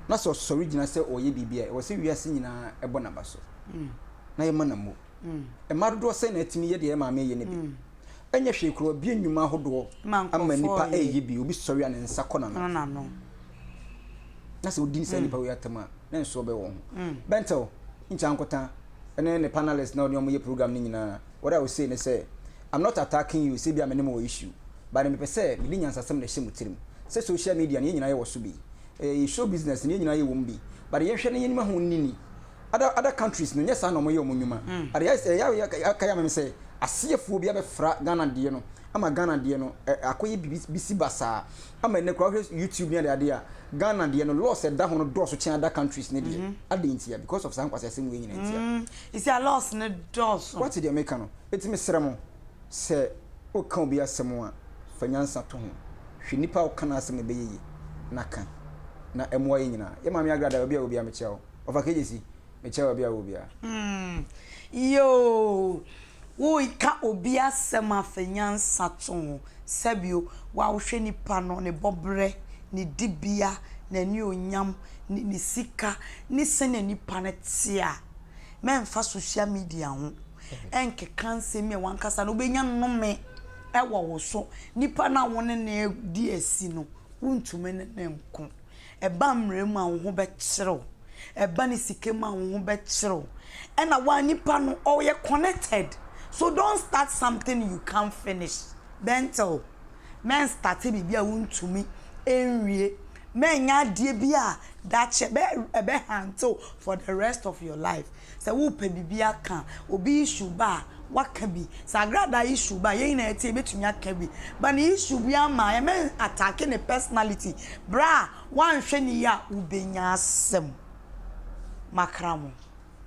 na sɛ ɔsɔre gyina sɛ ɔreyɛ biribi a, ɛwɔ sɛ wiase nyinaa bɔ n'aba so na yɛma no mmo. Mmaa dodoɔ sɛn na atumi yɛ deɛ yɛn maame reyɛ no bi? Ɛnyɛ hwee koraa, wabue nnwuma ahodoɔ ama nnipa reyɛ bi. Obi sɔre a ne nsa kɔ n'ano. Na sɛ wodi saa nnipa wei atɛm a, ne nsoɔ bɛwɔ wo ho. Bɛntɛw, Nkyɛ Ankotan ne ne panelists na ɔne wɔn yɛ program no nyinaa, what I will say ne sɛ, I'm not attacking you sɛ ebia me ne mo wɔ issue. But mepɛ sɛ mede nyansasɛm na ɛhyɛ mo tirim sɛ social media no yɛn nyinaa yɛwɔ so bi. Ɛɛ show business no yɛn nyinaa yɛwɔ mu bi. But yɛnhwɛ na yɛnim ho nni ni. Other other countries no nyɛ saa na wɔyɛ wɔn nnwuma. But yɛ ɛyɛ a ɛka yɛ ama me sɛ aseɛfoɔ bi abɛfra Ghana deɛ no ama Ghana deɛ no ɛ akɔyɛ biribi bisi basaa. Ama ɛnnɛ koraa wohwɛ YouTube ne adeade a Ghana deɛ no laws ɛda ho no dɔɔso kyɛn other countries no deɛ. Adɛn ntia? Because of saa nkwaseasɛm wei nyinaa ntia. You see a laws no dɔɔso. Woate deɛ meka no? Enti mesrɛ mo. Sɛ woreka obi asɛm a, fa nyansa to ho. Hwɛ nipa a woka n'asɛm a ɛbɛyɛ yie na ka, na ɛmmoa yɛn nyinaa. Yɛn Maame Agrada, baabi a wɔ biara mekyia wo. Ɔfa Kegyesi, mekyia wo baabi a wɔ biara. Hmm yoo woreka obi asɛm a fa nyansa to ho. Sɛbio wo a wohwɛ nipa no ne bɔberɛ, ne dibea, n'anuonyam, ne ne sika ne sɛnea nipa no te a, mɛmfa social media ho. nkeka nsɛm bi a w'ankasa no wobɛnya nnome wɔ wo so. Nipa no a wo ne no redi asi no, wontumi ne no nko. Ɛba mmerɛ mu a wo ho bɛkyere wo. Ɛba ne sika mu a wo ho bɛkyere wo. Ɛna wo a nipa no ɔyɛ connected. So don't start something you can't finish. Bɛntew. Mɛnstarte biribi a wontumi nwie. Mɛnyɛ adeɛ bi a daakye ɛbɛ ɛbɛhante wo for the rest of your life. Sɛ worepɛ biribi aka a, obi issue ba a, woaka bi. Sɛ Agradaa issue ba a, yɛn nyinaa yɛte yɛbɛtumi aka bi. But ne issue bi ama a, yɛmɛ attack ne personality. Berɛ a woanhwɛ no yie a, wobɛnya asɛm. Makra mo.